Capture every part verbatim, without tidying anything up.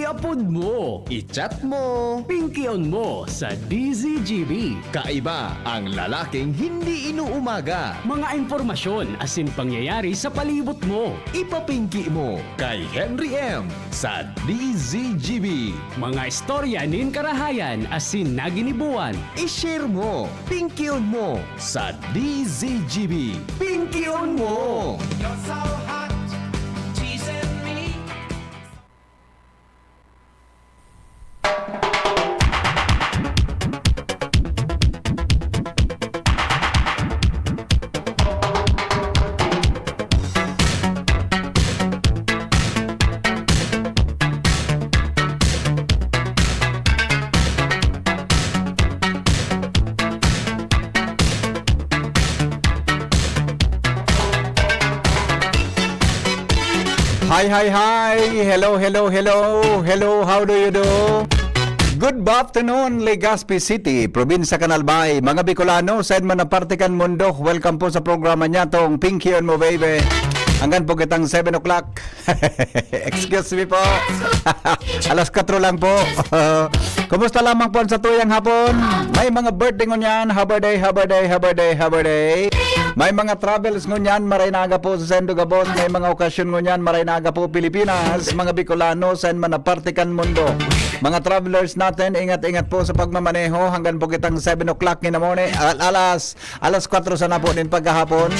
Apod mo, i-chat mo, pingkion mo sa D Z G B. Kaiba ang lalaking hindi inuumaga. Mga impormasyon asin pangyayari sa palibot mo. Ipapingki mo kay Henry M sa D Z G B. Mga istorya nin karahayan asin naginibuan. I-share mo, pingkion mo sa D Z G B. Pingkion mo! You're so hot, teasing me. Hi, hi, hi! Hello, hello, hello! Hello, how do you do? Good afternoon, Legazpi City, Probinsya kan Albay. Mga Bicolano, saen man na parte kan mundo, welcome po sa programa niya, tong Pinky on Mo Baby. Hanggang po kitang seven o'clock. Excuse me po. Alas kwatro lang po. Kumusta lamang po ang satuyang hapon? May mga birthday ngunyan, happy day, happy day, happy day, happy day. May mga travels ngunyan, maray na aga po sa Sendo Gabos. May mga okasyon ngunyan, maray na aga po Pilipinas. Mga Bicolano, saen man na parte kan mundo. Mga travelers natin, ingat-ingat po sa pagmamaneho. Hanggang po kitang seven o'clock in the morning. Al- alas Alas kwatro sana po nin paghahapon.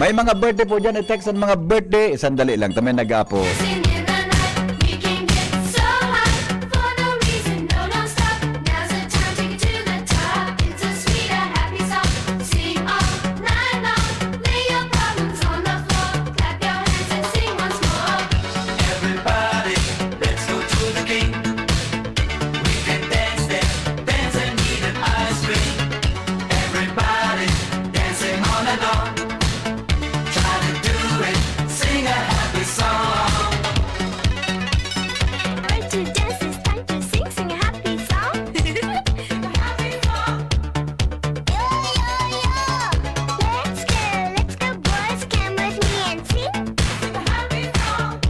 May mga birthday po dyan. I-text ang mga birthday. Sandali lang, ta may nag-apo. Everybody, let's go to the king. We can dance there, dance and eat an ice cream. Everybody dancing all along. Try to do it, sing a happy song. Time to dance, it's time to sing, sing a happy song. Sing a happy song. Yo, yo, yo! Let's go, let's go, boys, come with me and sing. Sing a happy song.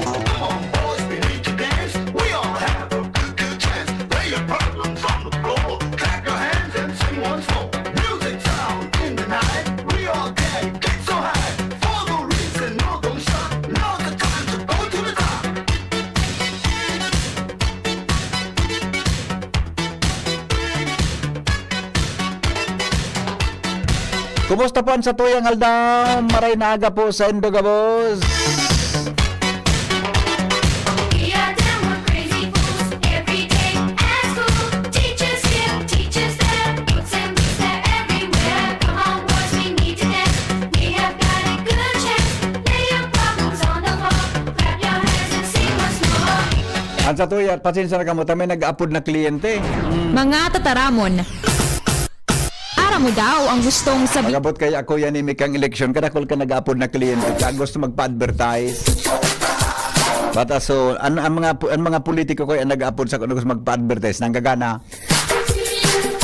Come on, boys, we need to dance. We all have a good, good chance. Lay your problems on the floor, clap your hands and sing once more. Music sound in the night, we all can get so high. For no reason, no, don't stop. Now's the time to go to the top. Kumusta po ang satuyang aldaw? Maray na aga po saindo gabos. We are downward crazy fools every day at school. Teachers here, teachers there, books and books, they're everywhere. Come on, boys, we need to dance. We have got a good chance. Lay your problems on the floor, clap your hands and sing once more. Ang satuya, pasensya na kamo, ta may nag-apod na kliyente. Mm. Mga tataramon. Aram mo daw ang gustong sabi- Pag-abot kaya, Kuya Nimi, kang eleksyon, kadakol ka nag-apod na kliyente, ka gusto magpa-advertise. Bata, so, an, ang mga pu-, ang mga politiko ko yan nag-apod sa kung gusto magpa-advertise, nanggagana.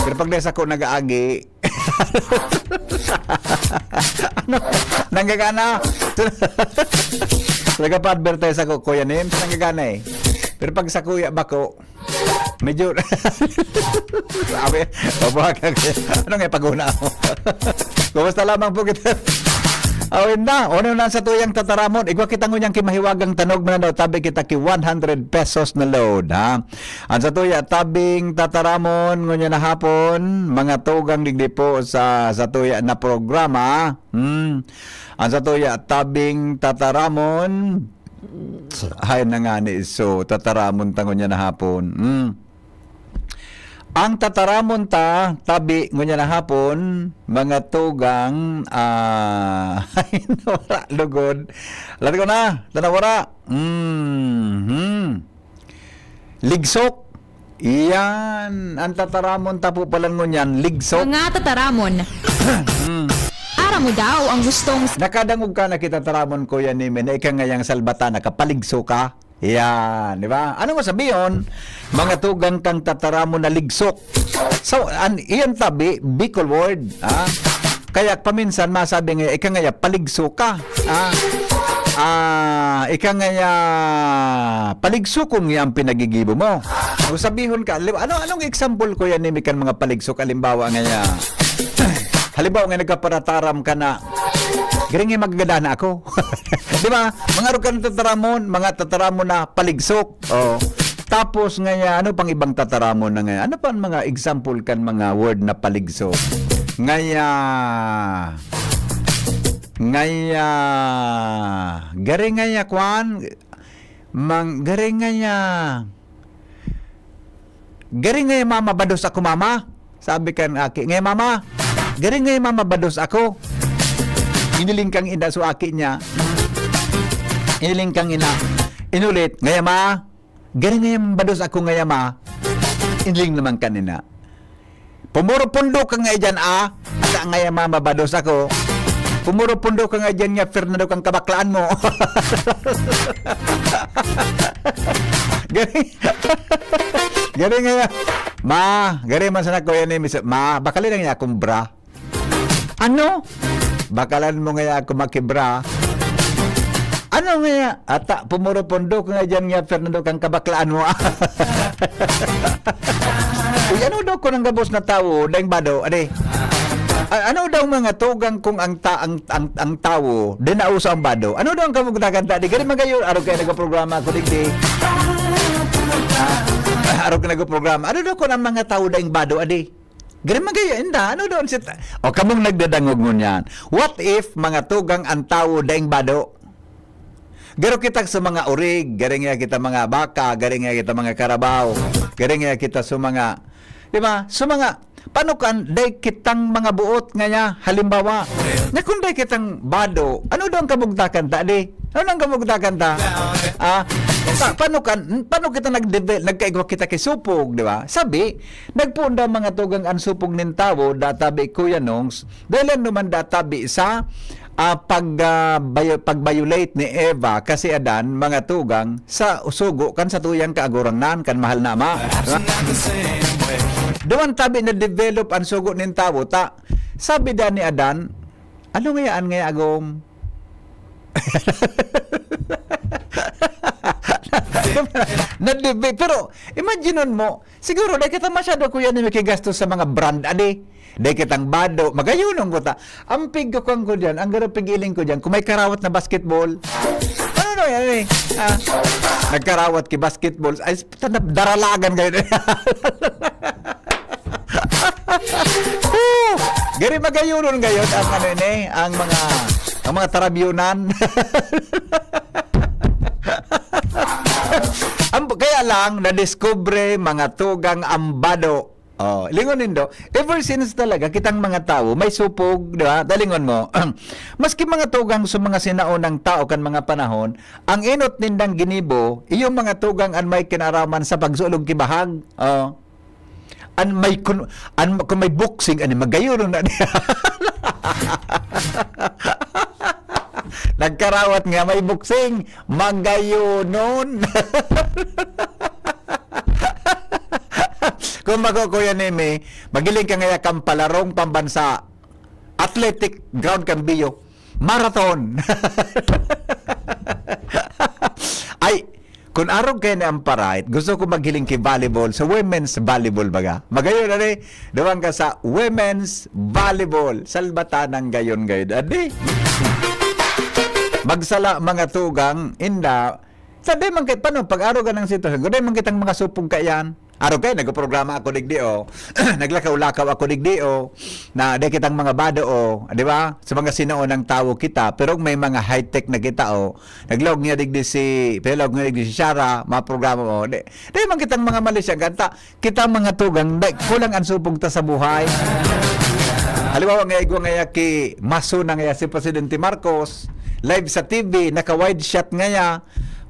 Pero pag dahil sa ko nag-aagi, ano? Nanggagana. Nagpa-advertise ako, Kuya Nims, nanggagana eh. Pero pag sa kuya bako, medyo, sabi, pabuhagan ko. Ano nga, pag-una ako? Kumusta lamang po kita? Awin na, ano na sa tuyang tataramon? Igwa kita ngunyan ki mahiwagang tanog man daw, tabi kita ki one hundred pesos na load, ha? Ang sa tuya, tabing tataramon, ngunyan na hapon, mga tugang digdi po sa, sa tuya na programa. Hmm. Ang sa tuya, tabing tataramon, hay na nga ni iso, tataramon ta ngunyan na hapon. Hmm. Ang tataramon ta, tabi, ngunyan na hapon, mga tugang, ah, ay, nawara, lugod. Alam ko na, nawara. Mhm. Ligsok. Iyan, ang tataramon ta po pala ngunyan, ligsok. Mga tataramon. Mm. Aram mo daw ang gustong Nakadangog ka na kita taramon, Kuya Neme, na ika ngayang salbata, nakapaligso ka? Yan, di ba? Ano mo sabihin? Mga tugang kang tataramon na ligsok. So, an, iyan tabi, Bicol word, ha? Kaya paminsan masabi nga, ika ngaya, paligso ka, ha? Ah, ika ngaya, paligsokon nga ang pinagigibo mo. Kung sabihon ka, li-, ano, anong example, Kuya Neme, kan mga paligsok? Halimbawa ngaya, halimbawa nga nagkaparataram ka na, "Garing nga magagada na ako." Di ba? Mga arog ka ng tataramon, mga tataramon na paligsok. Oh. Tapos ngaya, ano pang ibang tataramon na ngaya? Ano pang mga example kan mga word na paligsok? Ngaya, ngaya, gari ngaya, kwan, mang, gari ngaya, gari ngaya, mama, bados ako, mama. Sabi kan aki, "Ngaya, mama, gari ngaya, mama, bados ako." Iniling kang ina so aki niya. Iniling kang ina. Inulit, "Ngaya, ma, gari ngaya, bados ako, ngaya, ma." Iniling naman kanina. "Pumuro pundo ka nga iyan, ah. Sa ngaya, mama, bados ako. Pumuro pundo ka nga iyan nga, Fernando, kang kabaklaan mo." Gari, gari ngaya. "Ma, gari man sana, Kuya Neme, sa, ma, bakali lang niya akong bra." "Ano? Bakalan mo ngaya ako makibra?" "Ano ngaya? Ata, pumuro pundo ka nga dyan nga, Fernando, kang kabaklaan mo." Uy, ano daw ko nang gabos na tawo, daing bado, adi? A-, ano daw mga tugang kung ang ta-, ang, ang, ang tawo, di nauso ang bado? Ano daw ang kamugdakan ta? Di gani magayon, araw kayo nagpaprograma ako, digdi. Ah, araw ka nagpaprograma. Ano daw ko ng mga tawo, daing bado, adi? Gari man kaya, inda, ano doon si ta-, o kamong nagdadangog ngunyan? What if mga tugang ang tawo daing bado? Garo kita sa mga orig, gari nga kita mga baka, gari nga kita mga karabaw, gari nga kita sa mga, di ba? Sa mga, paano kan, day kitang mga buot ngaya, halimbawa, na kung day kitang bado, ano daw ang kabugtakan ta, di? Ano ang kabugtakan ta? Ah, pa-, paano kan, paano kita nagdeve-, nagkaigwa kita kay supog, di ba? Sabi, nagpunda mga tugang an supog nin tawo, databi, Kuya Nongs, dahil ano man databi sa, ah, pag, ah, bio-, pag-violate ni Eva, kasi Adan, mga tugang, sa sugo kan satuyang kaagurangnan, kan mahal na ama. Duman tabi na-develop ang sugo nin tawo, ta, sabi da ni Adan, "Ano ngayaan ngaya agom?" Nadibi-, pero imagine mo, siguro, dahil kita masyado, Kuya, na makigastos sa mga brand, adi. Dahil kitang bado, magayunon ko ta. Ang pig ko, kwan ko dyan, ang garo pigiling ko dyan, kung may karawat na basketball. Ano na yan, eh? Ah, nagkarawat ki basketball, ay, tanda, daralagan kayo. Woo! Gari magayunon gayod ang ano ini, ang mga, ang mga tarabyunan. Ang, kaya lang, nadiskubre, mga tugang, ang bado. Oh, lingon nindo, ever since talaga, kitang mga tawo, may supog, di ba? Dalingon mo, maski mga tugang sa mga sinaunang tao kan mga panahon, ang inot nindang ginibo, iyo mga tugang an may kinaraman sa pagsulog kibahag. Oh. An may kun-, an, kung may boxing, ani, magayon na. Nagkarawat nga may boxing, magayonon. Kung mako, Kuya Neme, magiling ka ngaya kang palarong pambansa, athletic ground kan Bio, marathon. Ay, Kun arog kayo ni Amparite, gusto ko maghiling ki volleyball, sa women's volleyball baga. Magayon na ni, duman ka sa women's volleyball. Salbata ng gayon-gayon. Adi? Magsala mga tugang, inda. Sa di man kit, paano, pag arog ka ng sitwasyon, kung di man kitang mga supog ka yan. Arog kayo, nagprograma ako digdi, oh. Naglakaw-lakaw ako digdi, oh. Na, di kitang mga bado, oh. Di ba? Sa mga sinaunang tawo kita, pero may mga high-tech na kita, oh. Naglaog niya digdi si, pinalag niya digdi si Shara, mga programa mo. Di, di man kitang mga mali siya, ganta. Kita mga tugang, di, kulang ang supog ta sa buhay. Halimbawa nga, igwa nga ki, maso na nga si Presidente Marcos, live sa T V, naka-wide shot nga ya,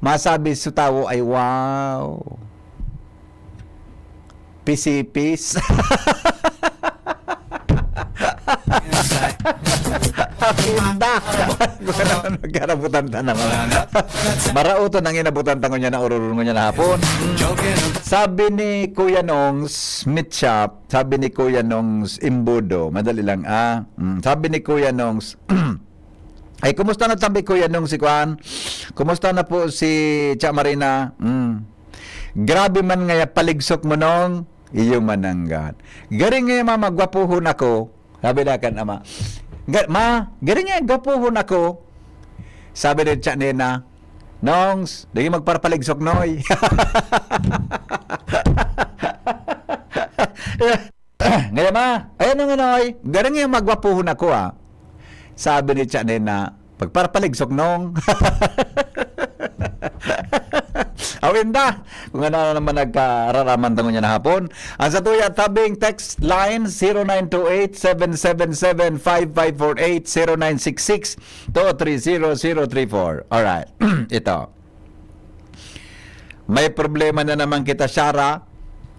masabi sa tawo ay, "Wow." Pisipis. Inda. Magkarabutan ta naman. Marauton ang inabutan ta ngunyan na ororong ngunyan na hapon. Sabi ni Kuya Nongs Meat Shop, sabi ni Kuya Nongs Imbudo, madali lang, ah. Mm, sabi ni Kuya Nongs, ay, kumusta na tabi, Kuya Nongs, si Kwan? Kumusta na po si Cha Marina? Mm. Grabe man ngaya paligsok mo, Nong. Iyo mananggad. Garing ngaya, mama, gwapuhon ako. Sabi na kan ama, "Ga-, ma, garing ngaya gwapuhon ako." Sabi ni Cha Nena, "Nongs, dagi magparapaligsok, Noy." Ngaya, ma, ay, ano nga, Noy? Garing ngaya magwapuhon ako, ah. Sabi ni Cha Nena, "Pagparapaligsok, Nong." Awinda, kung ano na naman nagkararaman tango niya na hapon. Ang sa tuya, tabing text line, zero nine two eight, seven seven seven, five five four eight, zero nine six six, two three zero, zero three four. Alright, ito. May problema na naman kita, Shara.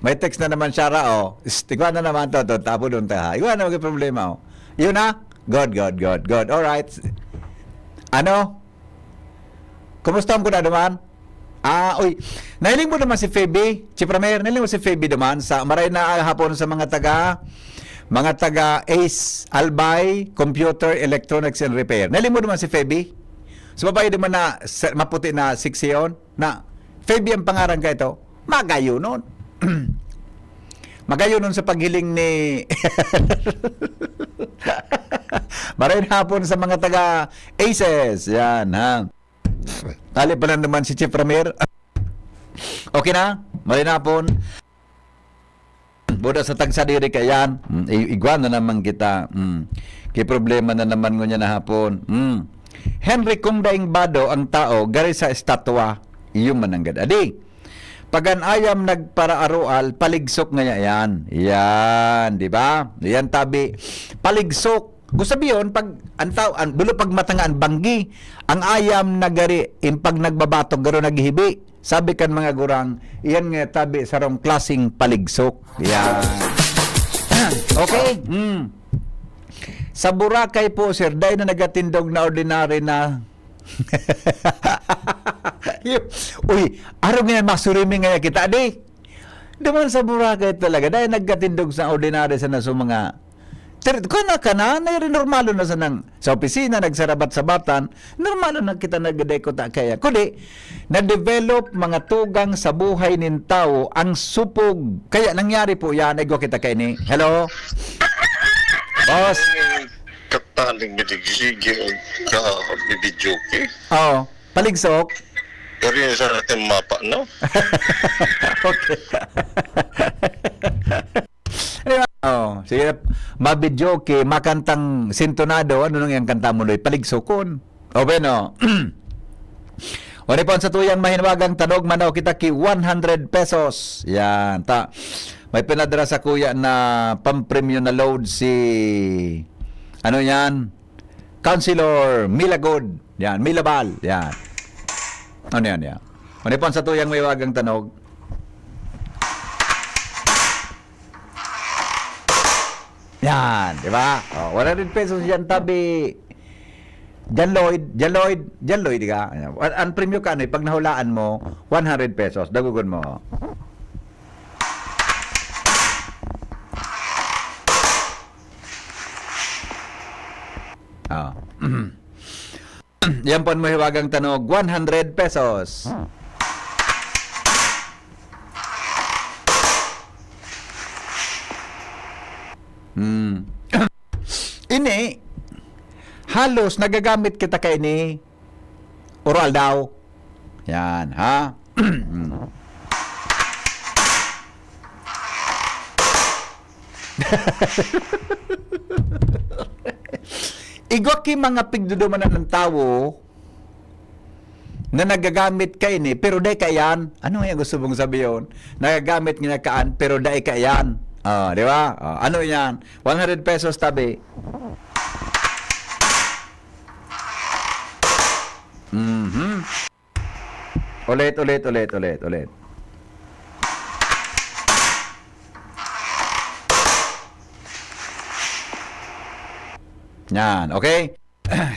May text na naman, Shara, oh. Ist, igwa na naman to, to, tapo doon ta, ha. Igwa na maging problema, oh. Yun na? Good, good, good, good. Alright. Ano? Kumusta ang kuna naman? Ah, uy. Nahiling mo naman si Feby, Chief Ramer, nahiling mo si Feby naman sa maray na hapon sa mga taga, mga taga Ace Albay, Computer, Electronics and Repair. Nahiling mo naman si Feby? Sa babae naman na sa, maputi na sexy yun? Na, Feby ang pangaran ka ito? Magayonon. Magayonon sa paghiling ni Maray na hapon sa mga taga Aces. Yan, ha? Ali pa lang naman si Chief Ramir. Okay na? Maray na hapon. Buda sa tagsa diri ka yan. Mm, i-, igwa na naman kita. Mm. Kay problema na naman ngunyan na hapon. Mm. Henry, kung daing bado ang tao, gari sa estatwa, iyo mananggad. Adi, pag an ayam nagparaaroal, paligsok ngaya yan. Yan, di ba? Yan tabi. Paligsok. Gusto sabiyon, pag ang tao, ang, bulo pag mata nga ang banggi, ang ayam nagari, in pag nagbabatok, garo naghihibi. Sabi kan mga gurang, iyan nga tabi sarong klaseng paligsok. Yan. Okay? Mm. Sa Boracay po, sir, dai na nagatindog na ordinary na. Yu-, uy, araw nga yan, masurimi nga kita, di? Duman sa Boracay talaga, dai nagkatindog sa ordinary sa naso mga ter-, kana, kana, na rin normalo na sa nang, sa opisina, nagsarabat-sabatan, normalo na kita nagdedeko ta kaya. Kundi, na-develop mga tugang sa buhay nin tawo ang supog. Kaya nangyari po yan, igwa kita kaini. Hello? Boss? Kataling miligsigil ka, bibidyoke. Oo. Paligsok? Pero yun sa ating mapa, no? Okay. Di ba? Oh, sige, mabidyoke, makantang sintonado, ano nang yang kanta mo, Loy? Paligsokon. O, bueno. Wani po ang satuyang mahinwagang tanog, manaw kita ki one hundred pesos. Yan, ta. May pinadara sa kuya na pampremyo na load si, ano yan? Councilor Milagod. Yan, Milabal. Yan. Ano yan, yan? Ano po ang satuyang mahiwagang tanog? Yan, di ba? Oh, one hundred pesos yan, tabi. John Lloyd, John Lloyd, John Lloyd, di ka? Ayan. An, ang premyo ka, ano, pag nahulaan mo, one hundred pesos, dagugon mo. Oh. Yan po ang mahiwagang tanog, one hundred pesos. Ini, halos nagagamit kita kaini oro-aldaw. Yan, ha? Igwa ki mga pigdudumanan ng tawo na nagagamit kaini, pero dai kaiyan. Ano yung gusto mong sabihin? Nagagamit niya kaan, pero dai kaiyan. Ah, di ba? Ah, ano yan? One hundred pesos tabi. Mhm. Ulit, ulit, ulit, ulit, ulit. Yan, okay?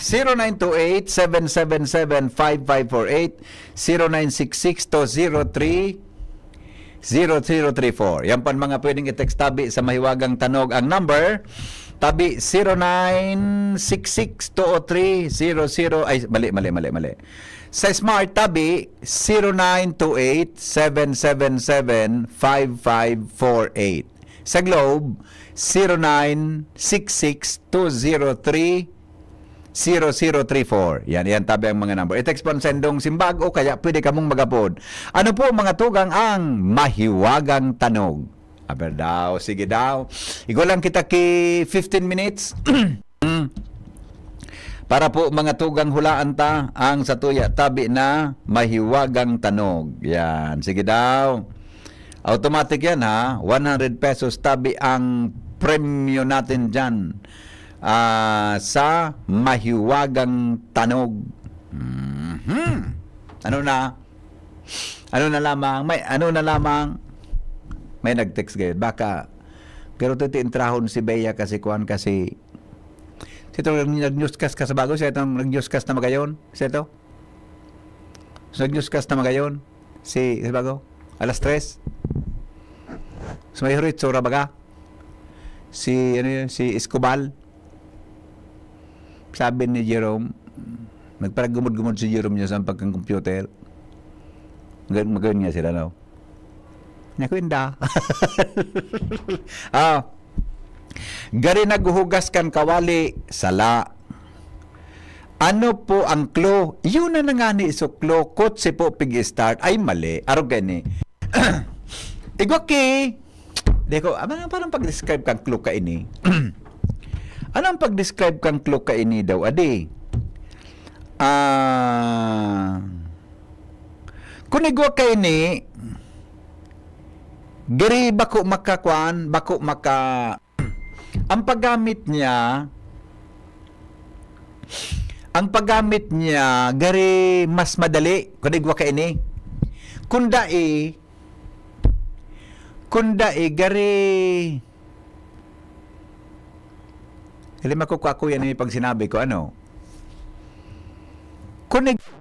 Zero nine two eight, seven seven seven, five five four eight, zero nine six six two zero three, zero zero three four. Yan po ang mga pwedeng i-text tabi sa Mahiwagang Tanog. Ang number, tabi zero nine six six two oh three zero zero, ay, mali, mali, mali, mali. Sa Smart, tabi zero nine two eight, seven seven seven, five five four eight. Sa Globe, zero nine six six two zero three zero zero three four. Yan, yan, tabi ang mga number. I-text po ang sendong simbag o kaya pwede kamong magapod. Ano po, mga tugang, ang Mahiwagang Tanog? Aber daw, sige daw. Igwa lang kita ki fifteen minutes. Mm. Para po, mga tugang, hulaan ta ang satuya tabi na Mahiwagang Tanog. Yan, sige daw. Automatic yan, ha? One hundred pesos tabi ang premyo natin dyan, ah, sa Mahiwagang Tanog. Mhm. Ano na? Ano na lamang? May, ano na lamang? May nag-text gayod. Baka, pero titi intrahon si Bea kasi kuwan kasi, sito, nag-, nag-newscast ka sa bago, sito, nag-newscast na magayon, sito? So, nag-newscast na magayon, si, sa bago, alas tres. So, may hurit, sura baga? Si, ano yun, si Escobar. Sabi ni Jerome, nagparagumod-gumod si Jerome niya sa pagkang computer. Mag-, magayon nga sila, no? Naku, inda. Ah. Gari naghuhugas kan kawali, sala. Ano po ang clue? Yun na, na nga ni isuklo, kotse po pig-start. Ay, mali. Arog gani. Igwa ki, di ko, ano, parang pag-describe kang clue kaini? Anong pag-describe kang clue kaini daw, adi? Ah, kun igwa kaini, gari bako makakuan, bako maka, ang paggamit niya, ang paggamit niya, gari mas madali, kun igwa kaini. Kun dai, kun dai, gari, dali makukuha ko yan, eh, pag sinabi ko, ano? Kun ig-,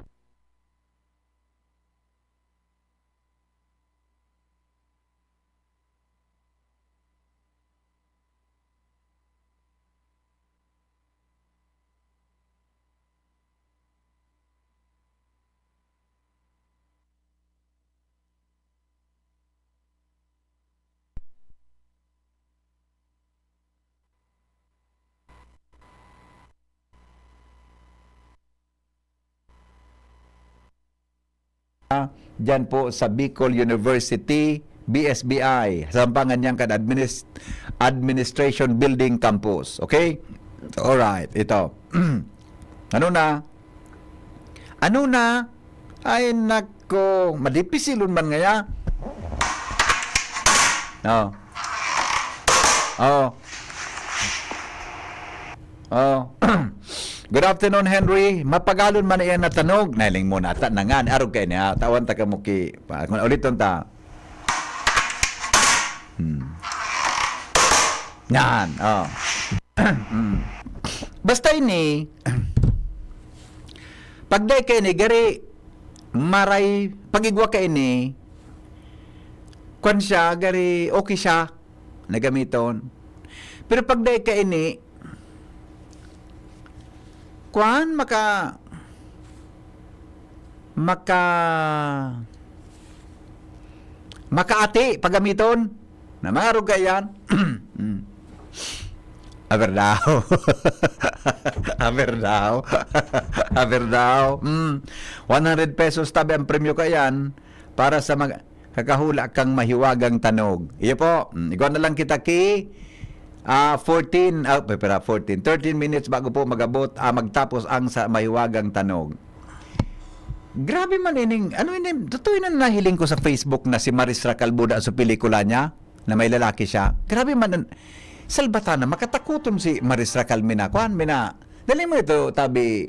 Diyan po sa Bicol University, B S B I, sampangan niyan kan Adminis-, Administration Building Campus. Okay? Alright, ito. Ano na? Ano na? Ay, nako, madipisilon man ngaya. Oh. Oh. Oh. Good afternoon, Henry. Mapagalon man iyan na tanog. Nailing mo na, ta, nangan. Arog kayo niya. Tawan ta ka mo ki, pa, kung uliton ta. Hmm. Yan, oh. Hmm. Basta ini, pag dai kaini, gari, maray, pag igwa kaini, kwan siya, gari, okay siya, na gamiton. Pero pag dai kaini, kwan, maka-, maka-, makaati, pag gamiton. Na mga arog kaiyan. Mm. Aber daw. Aber daw. Aber daw. Mm. One hundred pesos tabi ang premyo kaiyan para sa mag-, kakahula kang mahiwagang tanog. Iyo po. Mm, igwa na lang kita ki, ah, fourteen, ah, pe-, pera, fourteen, thirteen minutes bago po magabot, ah, magtapos ang sa mahiwagang tanog. Grabe man ining, ano ini, totoo na nahiling ko sa Facebook na si Maris Racal buda sa pelikula niya, na may lalaki siya. Grabe man, an-, salbata na, makatakoton si Maris Racal, mina, kuan, mina. Dali mo ito, tabi,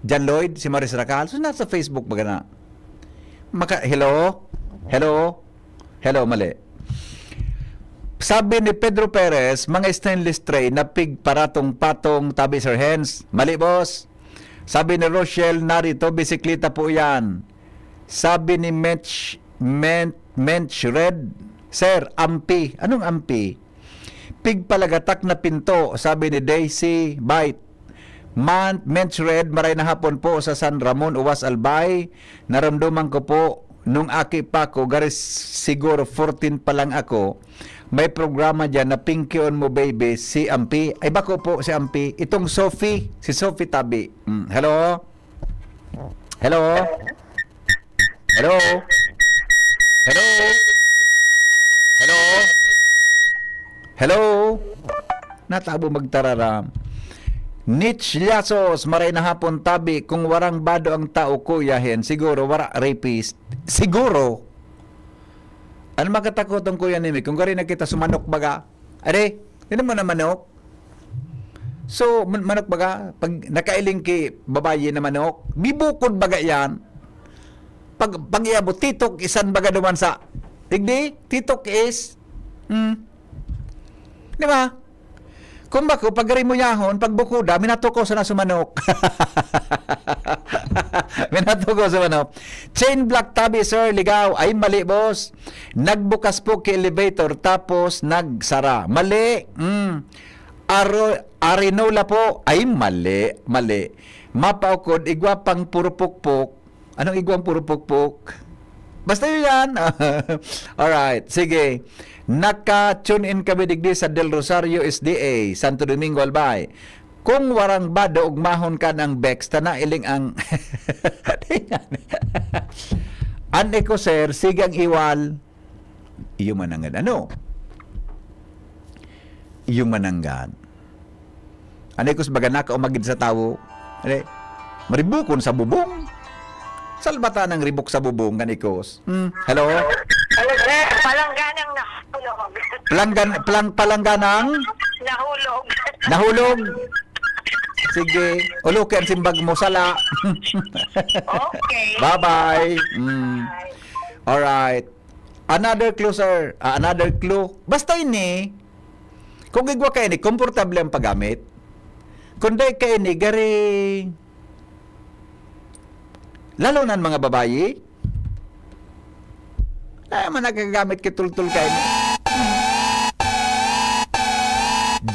John Lloyd, si Maris Racal. So, nasa Facebook baga na. Maka-, hello? Hello? Hello, mali. Sabi ni Pedro Perez, mga stainless tray na pig paratong-patong, tabi, Sir Hens. Mali, boss. Sabi ni Rochelle Narito, bisikleta po yan. Sabi ni Mench, Men-, Mench Red, Sir, ampi. Anong ampi? Pigpalagatak na pinto, sabi ni Daisy Bite. Man, Mench Red, maray na hapon po sa San Ramon, Uwas, Albay. Naramdaman ko po, nung aki pa ko, gari siguro fourteen pa lang ako, may programa dyan na Pinkion Mo Baby, si Ampi. Ay, bako po, si Ampi. Itong Sophie, si Sophie Tabi. Mm, hello? Hello? Hello? Hello? Hello? Hello? Natabo magtararam. Nitch Llasos, maray na hapon, tabi, kung warang bado ang tao, Kuya Hen, siguro wara rapist. Siguro. Ano makatakoton, Kuya Nimi? Kung gari na kita sumanok baga, are, hindi mo na manok. So, man-, manok baga, pag nakailing ki babayi na manok, bibukod baga yan. Pag, pag iabot, titok, isan baga duman sa, digdi, titok is, hmm. Di ba? Kung bako, pag rimuyahon, pag bukuda, minatuko sa nasumanok. Minatuko sa manok. Chain block tabi, sir, ligaw. Ay, mali, boss. Nagbukas po ki elevator, tapos nagsara. Mali. Mm. Aro-, Arinola po. Ay, mali. Mali. Mapaukod, igwa pang purupukpok. Anong igwang purupukpok? Basta yun yan. Alright, sige. Naka-tune in kami digdi sa Del Rosario S D A, Santo Domingo, Albay. Kung warang bado, ugmahon ka ng Bex, ta nailing ang an eko, sir, sige ang iwal. Iyo mananggad. Ano? Iyo mananggad. Ano ikos baga nakaumagid sa tawo? Ano? Maribukon sa bubong? Salbata ng ribok sa bubong, kan ikos. Hmm. Hello? Hello, sir. Palangganang nahulog. Palanggan-, palang-, palangganang? Nahulog. Nahulog? Sige. Uloke ang simbag mo, sala. Okay. Bye-bye. Mm. Alright. Another clue, sir. Ah, another clue. Basta ini, kung igwa ka ini, komportable ang paggamit. Kung dai ka ini, gari, lalo na ang mga babayi, ay, man nagagamit ki tultol ka ini.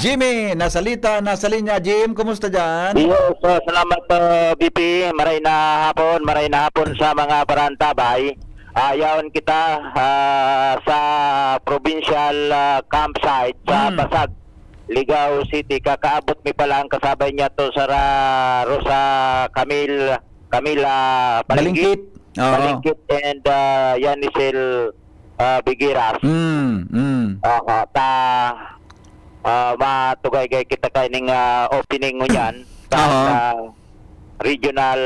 Jimmy, nasalita, nasa linya. Jim, kumusta dyan? Iyo, so, salamat, uh, B P. Maray na hapon, maray na hapon sa mga parantabay. Ah, yaon kita, ah, sa provincial, ah, campsite sa Hmm. Basag, Ligao City. Kakaabot mi pa lang, kasabay niya to sa Ra-, Rosa Camil-, Camila Balinggit. Balinggit. Oo. Balinggit and, ah, Yanisel, ah, Bigiras. Mm, mm. Aha, ta, ah, matugay-gay kita kaining, ah, opening ngunyan sa, Oo. sa regional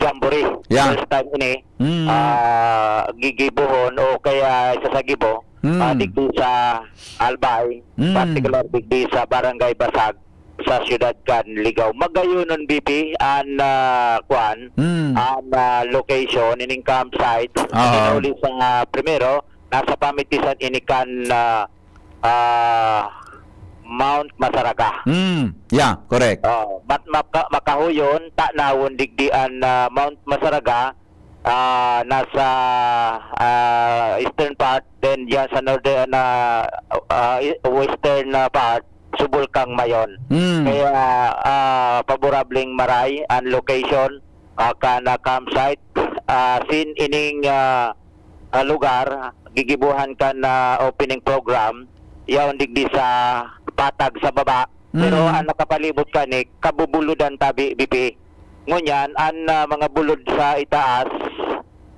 jamboree. Yeah. First time ini, Mm. ah, gigibohon o kaya isasagibo, Mm. ah, digdi sa Albay, Mm. particular digdi sa Barangay Basag, sa siyudad kan Ligao. Magayonon, B P, an, ah, kwan, Mm. an, ah, location, ining campsite. Aha. Hinauli sa, ah, primero, nasa pamitisan ini kan, ah, ah, Mount Masaraga. Mm. Yeah, correct. Oh, mat-, maka-, makahuyon, tanawon digdi an, ah, Mount Masaraga, ah, nasa, ah, eastern part, then diyan sa northern, ah, ah, i-, western, ah, part, subol kang Mayon. Mm. Kaya, ah, paborableng maray an location, ah, kan, ah, campsite, ah, sin ining, ah, ah, lugar, gigibohan kan, ah, opening program, yaon digdi sa patag sa baba. Pero Mm. ang nakapalibot kani, kabubuludan tabi, B P. Ngunyan, an, ah, mga bulod sa itaas,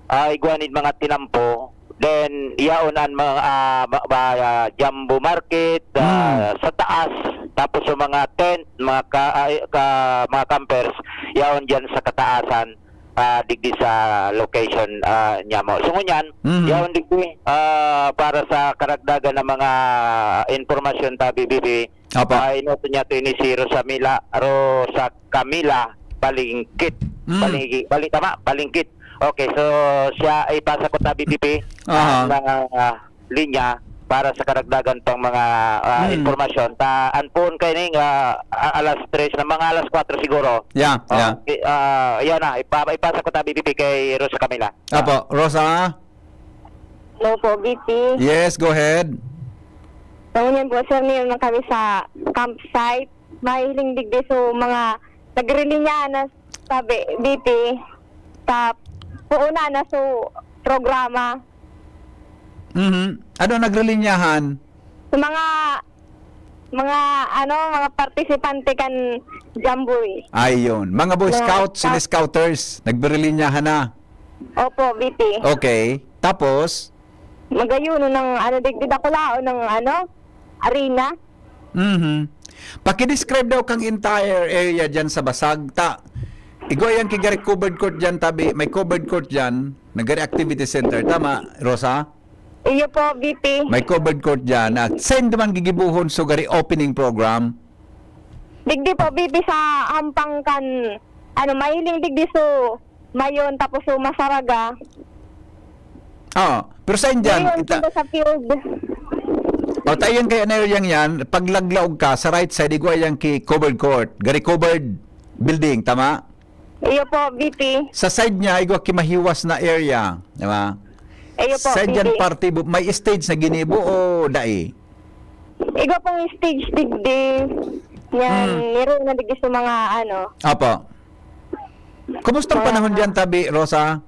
ah, igwa nin mga tinampo. Then, yaon an mga, ah, ba, ba, ah, Jumbo Market, ah, Mm. sa taas. Tapos sa mga tent, mga ka, ay, ka, mga campers, yaon diyan sa kataasan, ah, digdi sa location, ah, niya mo. So, ngunyan, Mhm. yaon digdi, ah, para sa karagdagan ng mga impormasyon ta, B B B, Apo. ah, inuto niya to ini si Rosamila, Rosa Camila Balingkit. Mm. Balingi-, Bali-, tama? Balingkit. Okay, so siya ay ipasa ko ta, B B B, Aha. ang, ah, linya para sa karagdagan pang mga, ah, Hmm. impormasyon. Ta, an poon kaining, ah, a-, alas tres na mga alas kwatro siguro. Yeah, Oh, yeah. i-, ah, yan na. Ipa-, ipasa ko ta, B B B, kay Rosa Camila. Apo, Rosa? Hello po, B P. Yes, go ahead. So, ngunyan po, sir, ngayon na kami sa campsite. Mahiling digdi so mga nagrilinya na sabi, B P. Sa puuna na so programa. Mhm. Ano nagrilinyahan? Sa mga, mga, ano, mga partisipante kan jamboree. Ayun. Mga Boy Mga Scouts, sila Scout. scouters, nagbirilinyahan na. Opo, B P. Okay. Tapos? Magayon ng, ano, digdi dakulaon ng, ano, arena. Mhm. Paki-describe daw kang entire area dyan sa Basag. Ta, igwa yan ki gari covered court dyan, tabi. May covered court dyan. Nagari activity center. Tama, Rosa? Iyo po, B P. May covered court dyan. At saan naman gigibuhon so gari opening program? Digdi po, B P, sa hampang kan, ano, mahiling digdi so Mayon, tapos so Masaraga. Ah, pero saan dyan? Mayon, Ita- punta sa field. O, tayo yan kaya na area yan. Pag laglaog ka, sa right side, igwa yan ki covered court. Gari covered building, tama? Iyo po, B P. Sa side niya, igwa ki mahiwas na area, di ba? Iyo po, Side yan, B P. parte bu-, may stage na ginibo o dai? Igwa pong stage digdi. Yan, Hmm. niro na digdi sa mga ano. Apo. Kumusta ang Mga panahon dyan, tabi, Rosa?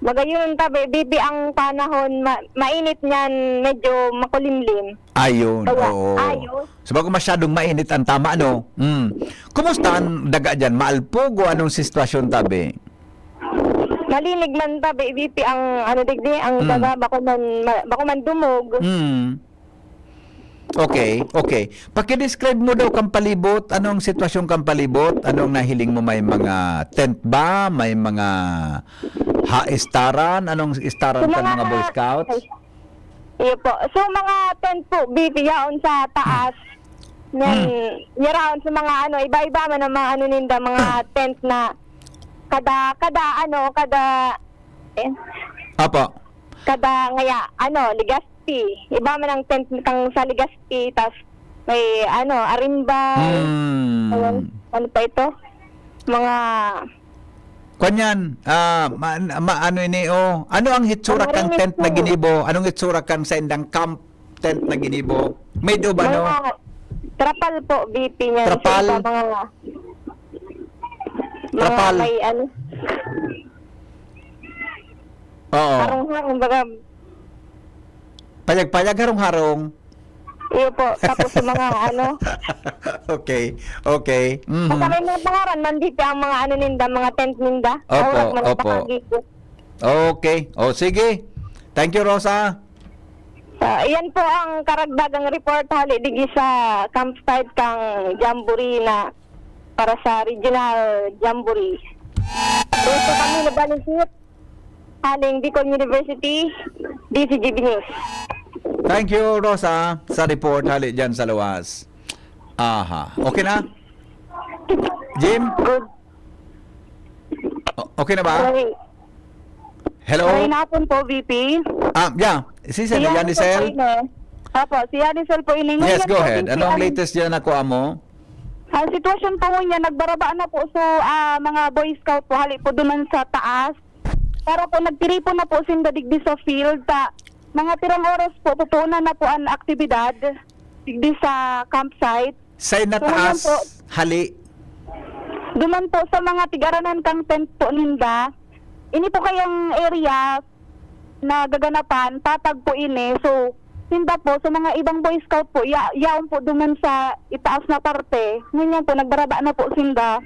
Magayon tabi, B P, ang panahon, ma-, mainit niyan, medyo makulimlim. Ayun, Kaya, oo. ayos. Sa bago masyadong mainit ang tama, no? Mm. Kumusta ang daga dyan? Maalpog o anong sitwasyon, tabi? Malinig man tabi, B P, ang ano digdi, ang Mm. daga, bako man, ma-, bako man dumog. Mm. Okay, okay. Paki-describe mo daw kang palibot. Anong sitwasyon kang palibot? Anong nahiling mo? May mga tent ba? May mga ha, istaran? Anong istaran Sa kan mga mga Boy Scouts? Iyo po. So, mga tent po, B P, yaon sa taas. Yan, Hmm. yaraon sa mga ano, iba-iba man ang mga ano ninda, mga tent na kada, kada ano, kada, eh, Apo. kada ngaya, ano, Legazpi. Iba man ang tent kang sa Legazpi, tas may ano, Arimbay. Hmm. Ayan. Ano pa ito? Mga Kwan yan, ah, ma-, ma-, ano ini, oh? Ano ang hitsura Ang kang tent na ginibo? Anong hitsura kang sa indang camp tent na ginibo? Made of ano? Mga trapal po, B P niyan. Trapal? Sa mga, mga Trapal? may ano. Oo. Harong-harong, baga Payag-payag, harong-harong. Iyo po. Tapos sa mga ano. Okay. Okay. Mhm. Basta may mga pangaran man dito ang mga ano ninda, mga tent ninda. Opo, Oras man opo. Pakagiko. Okay. O, sige. Thank you, Rosa. Ah, iyan po ang karagdagang report hali digi sa campsite kang Jamboree na para sa Regional Jamboree. Rosa Camilo Balintip, Haling Bicol University, D C G B News. Thank you, Rosa, sa report hali dyan sa luwas. Aha. Okay na? Jim? Good. O-, okay na ba? Okay. Hello? Maray na hapon po, V P. Ah, yeah. Si Sir Yanisel? Yanisel po ini. Opo, si Yanisel po ini. Yes, Ngayon go po, ahead. V P, Anong ang latest dyan na kuha mo? Ang sitwasyon po ngunyan, nagbaraba na po. So, ah, mga Boy Scout po, hali po duman sa taas. Para po, nagtiripon na po sinda digdi sa field. Ta, mga pirang oras po, pupunan na po ang aktibidad digdi sa campsite. Sa So, ngayon nataas, po, hali. Duman po sa mga tig-aranan kang tent po ninda. Ini po kayang area na gaganapan, patag po ini. So, sinda po, sa mga ibang Boy Scout po, ya-, yaon po duman sa itaas na parte. Ngunyan po, nagbaraba na po sinda.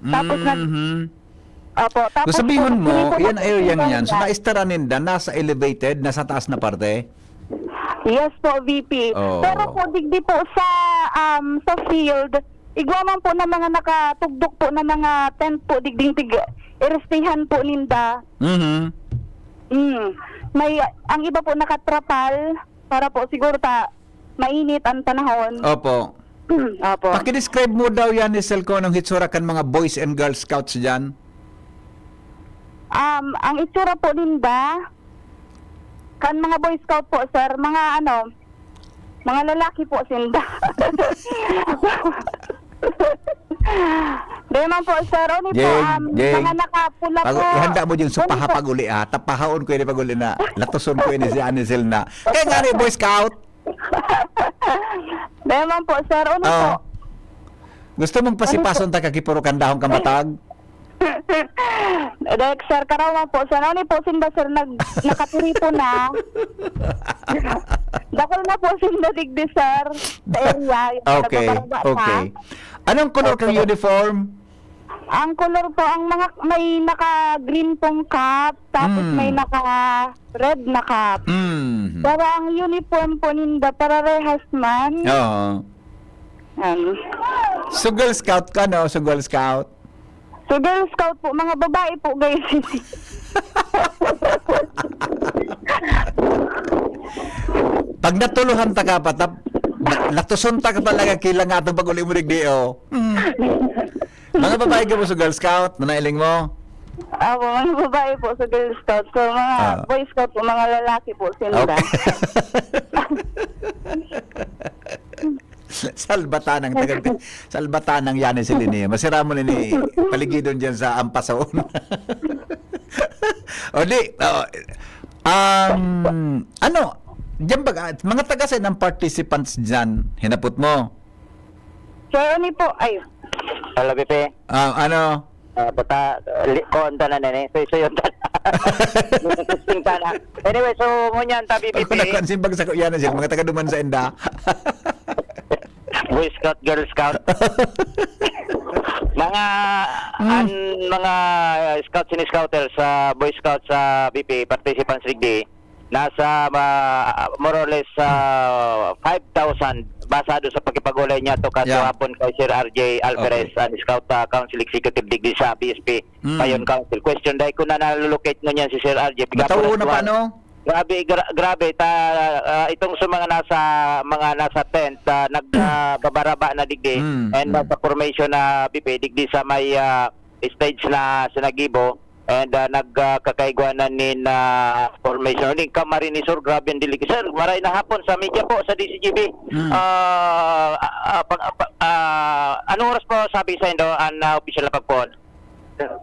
Tapos nag- Mhm. Opo, So, tapos po, sabihon mo, nagpiripon yan, ako area sa niyan. So, Banda. Naestaran ninda, nasa elevated, nasa taas na parte? Yes po, V P. Oo. Pero po, digdi po sa, um, sa field, igwa man po na mga nakatugdok po na mga tent po, digding tig-, iristihan po ninda. Mhm. Mm. May, ang iba po nakatrapal, para po siguro ta, mainit ang panahon. Opo. Opo. Pakidescribe mo daw yan, Hazel, kung anong hitsura kan mga Boys and Girl Scouts dyan. Um, ang itsura po ninda, kan mga Boy Scout po, sir, mga ano, mga lalaki po sinda. Di man po, sir. Oni po, Jeng, um, Jeng. Mga nakapula Pag, po. Ihanda mo dyan, so Oni po. Pahapag-uli, ah. Tapahaon ko yun pag-uli na. Latuson ko yun si Anisel na. Kaya nga ni Boy Scout. Di man po, sir. Oni po. Oh. Gusto mong Oni po. Pasipason ta kakipuro kandahong kamatag? Dek, sir, karawa po. Sa ano ni po, sinda, sir, nag-, nakatiripo na. Dakul na po, sinda, digdi, sir, sa area. Yung Okay, nagbabaraba na. Okay. Anong color kang Okay. Uniform? Ang color po, ang mga, may naka-green pong cap, tapos Mm. may naka-red na cap. Mm. Pero ang uniform po ninda, pararehas man. Oo. Um, So, Girl Scout ka, no? So, Girl Scout? So, Girl Scout po, mga babae po, guys. Pag natuluhan ta ka pa, tap-, na-, latuson ta ka talaga, kailangan atong pag-uli mo, digdi, oh. Mm. Mga babae ka po sa Girl Scout, na nailing mo? Apo, mga babae po sa Girl Scout. So, mga Ah. Boy Scout po, mga lalaki po, sinda. Okay. Salbatanang taga-, salbatanang yan ni Celine. Masira mo na ni paligidon dyan sa Ampason. O di, oh, um, ano, dyan ba, mga taga saan ang participants dyan? Hinapot mo? Sir, ano po? Ay. Hello, Bibi. Ah, ano? Ah, bata, li-, kuwan ta na, nene. So, so, yun ta na. Testing ta na. Anyway, so, ngunyan, ta, Bibi. Ako na, kuwan, simbag sa kuyan na siya, mga taga duman sa enda. Boy Scout, Girl Scout. Mga, Mm. An mga scouts and scouters sa Boy Scouts sa B P, participants digdi, nasa, ah, more or less, ah, five thousand, basado sa pakipag-ulay niya to Kaso Yeah. hapon kay Sir R J Alvarez, Okay. an Scout, ah, Council Executive digdi sa B S P Mm. Mayon Council. Question, dai ko na nalulocate ngunyan si Sir R J. Piga Matawo oras na pa, kuwan. no? Grabe, gra-, grabe. Ta-, ah, itong sa mga nasa, mga nasa tent, ah, nag-, ah, babaraba na digdi. Mm, And mm. nasa formation na, B P, digdi sa may, ah, stage na sinagibo. And, ah, nag, ah, kakaigwanan nin, ah, formation. Ning Camarines Sur, grabe ang dilig. Sir, maray na hapon sa media po, sa D C G B. Mm. Ah, ah, ah, pag, ah, pag, ah, anong oras po sabi sa indo an, ah, opisyal na pagpoon? Sir,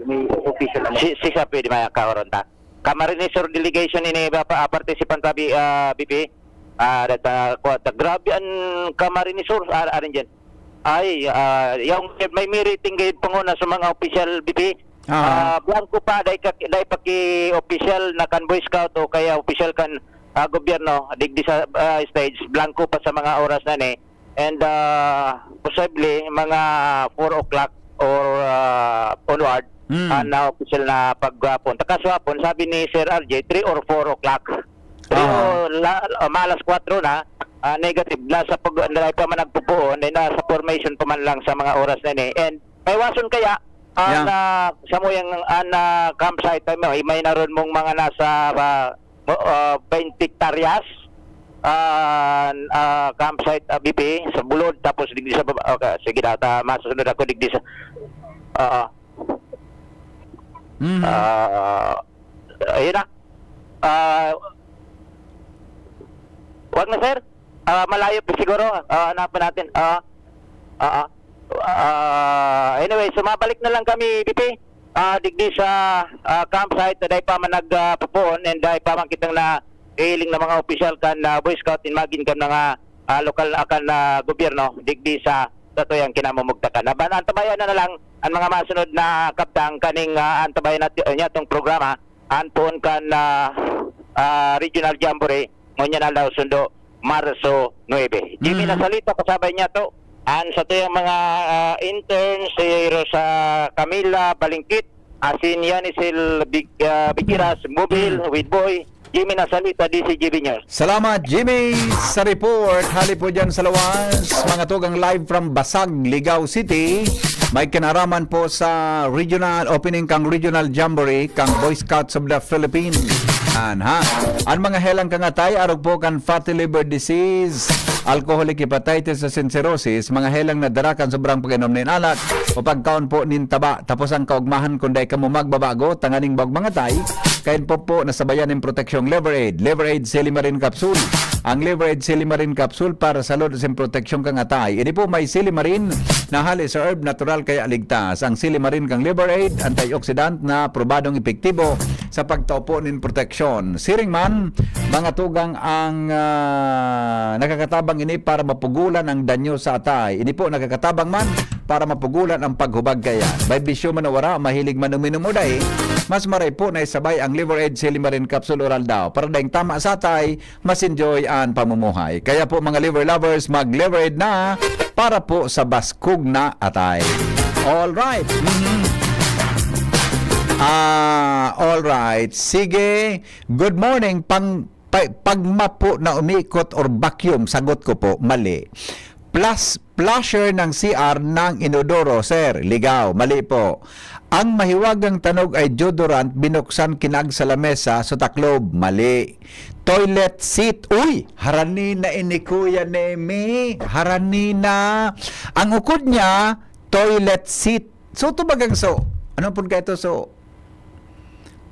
may official na Si, si Sir, pwede maya kaoron ta. Camarines Sur delegation ini, ah, pa-, ah, participant sa B-, ah, B P. Ah, data, kuwan ta. Grabe ang Camarines Sur, ah, arin dyan. Ay, ah, yung may meeting kayo panguna sa mga official, B P. Aha. Ah, blanco pa, dai ka, dai pa ki official na kan Boy Scout o kaya official kan, ah, gobyerno, digdi sa, ah, stage, blanco pa sa mga oras na ni. And, ah, possibly, mga four o'clock or, ah, onward, Mm. ah, na official na paghapon. Ta kaswapon, sabi ni Sir R J, three or four o'clock. Three Aha. o la-, ah, malas kwatro na, ah, negative na sa pag-, na pa man nagpupuon, eh, nasa formation pa man lang sa mga oras na ini. And may wason kaya, ah, Yeah. na samuyang, ah, na campsite, ay, may, may naroon mong mga nasa, ah, mo-, ah, twenty hektaryas, ah, ah, campsite, ah, B P, sa bulod, tapos digdi sa baba. Okay, sige na, ta-, masusunod ako digdi sa, ah, Mhm. ah, ayun na. Ah, wag na, sir. Ah, malayo pa siguro. Ah, hanapin natin. Ah, ah, ah. Ah, anyway, so mabalik na lang kami, B P. Ah, digdi sa, ah, campsite na dai pa man nag, ah, pupuon and dai pa man kitang nahihiling na mga opisyal kan, ah, Boy Scout in magin kan mga, ah, lokal na kan, ah, gobyerno digdi sa satuyang kinamumugtakan. Aban, antabayan na, na lang ang mga masunod na kabtang kaning, ah, antabayan nat-, niya tong programa, an poon kan, ah, ah, Regional Jamboree ngunyan aldaw sundo, Marso nuebe. Jimmy Mhm. Nasalita, kasabay niya to. An sa tuyang mga, ah, intern, si Rosa Camila Balingkit, asin Yanisel Big-, ah, Bigiras, Mobil, Mm. with Boy, Jimmy Nasalita, D C G B News. Salamat, Jimmy, sa report. Hali po dyan sa lawas. Mga tugang live from Basag, Ligao City. May kinaraman po sa regional opening kang Regional Jamboree kang Boy Scouts of the Philippines. Yan, ha? Ang mga helang kangatay, arog po kan fatty liver disease, alcoholic hepatitis asin cirrhosis, mga helang na dara kan sobrang pag-inom nin alak o pagkaon po nin taba. Tapos ang kaugmahan, kung dai kamo magbabago, tanganing bawag mangatay, kayan po po nasabayan nin proteksyong Liver Aid, Liver Aid Silimarin Capsule. Ang Liver Aid Silimarin Capsule para sa salud asin proteksyon kan atay. Ini po may silimarin na hali sa herb, natural kaya ligtas. Ang silimarin kang Liver Aid, antioxidant na probadong epektibo sa pagtao po nin proteksyon. Siring man, mga tugang ang, ah, nakakatabang ini para mapugulan ang danyo sa atay. Ini po nakakatabang man para mapugulan ang paghubag kaya. May bisyo man o wara, mahilig man uminom o dai, mas maray po na isabay ang Liver Aid Silimarin Capsule Oral daw. Para daing tama sa atay, mas enjoy an pamumuhay. Kaya po, mga liver lovers, mag-Liver Aid na para po sa baskog na atay. All right. Mhm. Ah, all right. Sige. Good morning. Pang, pa, pagma po na umiikot or vacuum, sagot ko po, mali. Plus, flusher ng C R ng inodoro, sir. Ligaw. Mali po. Ang mahiwagang tanog ay deodorant, binuksan, kinag sa lamesa, sa taklob. Mali. Toilet seat. Uy! Harani na ini, Kuya Nemi. Harani na. Ang ukod niya, toilet seat. So, ito bagang so. Ano po ka ito? So,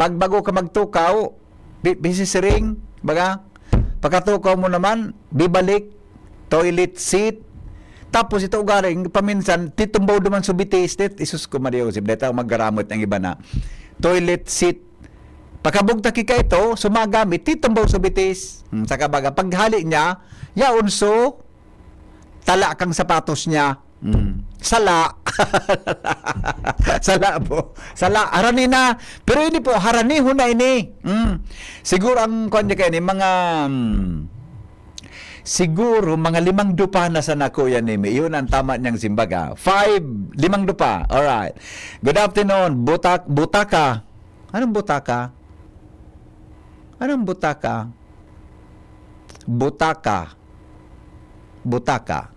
pag bago ka magtukaw, bi-, bisisiring, baga, pagkatukaw mo naman, bibalik, toilet seat. Tapos ito ugaring, paminsan, titumbaw duman sa bitis, tit-, isus ko, Maria Josep, dito maggaramot ang iba na. Toilet seat. Pagkabugtaki ka ito, sumagamit, titumbaw sa bitis. Hmm, sa kabaga, paghali niya, yaon so, tala kang sapatos niya. Hmm. Sala. Sala po. Sala. Harani na. Pero ini po, harani ho na ini. Hmm. Siguro ang kwan niya kayo ni, mga, hmm, siguro mga limang dupa na sana, Kuya Nemi. Iyon ang tama niyang simbaga. Five, limang dupa. Alright. Good afternoon. Butak, butaka. Anong butaka? Anong butaka? Butaka. Butaka.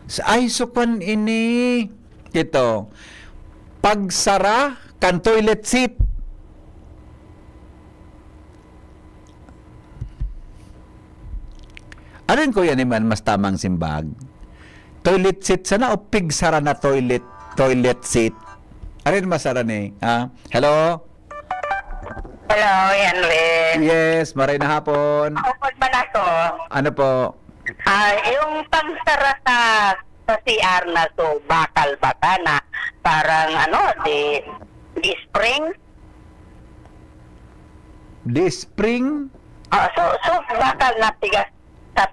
Sa, ay, sukwan ini. Ito. Pagsara kan toilet seat. Alin, Kuya Nemi, an mas tamang simbag? Toilet seat sana o pigsara na toilet, toilet seat? Alin mas sara ni? Ha? Hello? Hello, Henry. Yes, maray na hapon. Ako, pag man ako. Ano po? Ah, yung pagsara sa, sa C R na so, bakal ba ka na parang ano, di, di spring? Di spring? Ah, so, so, bakal na tigas sa,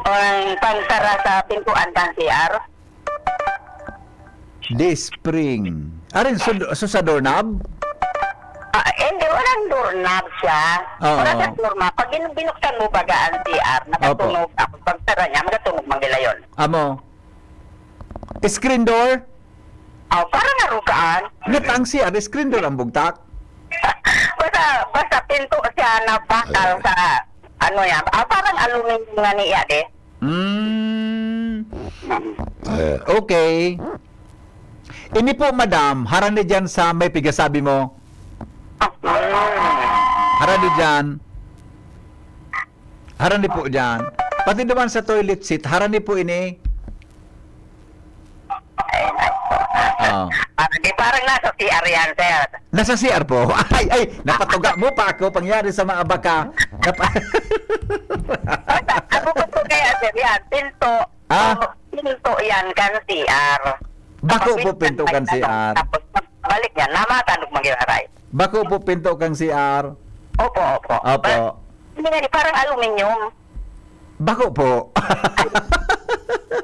ang pangsara sa pintuan ng C R? Di spring. Arin, so, so sa doorknob? Ah, hindi, walang doorknob siya. Oo. Wala siyang doorknob. Pag in-, binuksan mo baga ang C R, Opo. Nakatunog ako. Pagsara niya, magatunog man nila yun. Amo. Screen door? Oh, parang arugaan. Ngat ang C R, screen door ang bugtak? Basta, basta pinto siya na bakal sa, ano yan. Ah, parang aluminium nga niya, de. Mm. Eh, okay. Ini po, madam, harani dyan sa may pigasabi mo. Harani dyan. Harani po dyan. Pati naman sa toilet seat, harani po ini. Ay, nako. Ah. Ah, di, parang nasa C R yan, sir. Nasa C R po. Ay, ay, napatuga mo pa ako. Pangyari sa mga baka. Napa- Basta, ang bukod ko kaya, sir, yan, pinto. Ah? Pinto yan, kan C R. Bako po pinto kan C R. Tapos, balik yan, namatanog mag-iraray. Bako po pinto kan C R. Opo, opo. Opo. Hindi nga, parang aluminium. Bako po.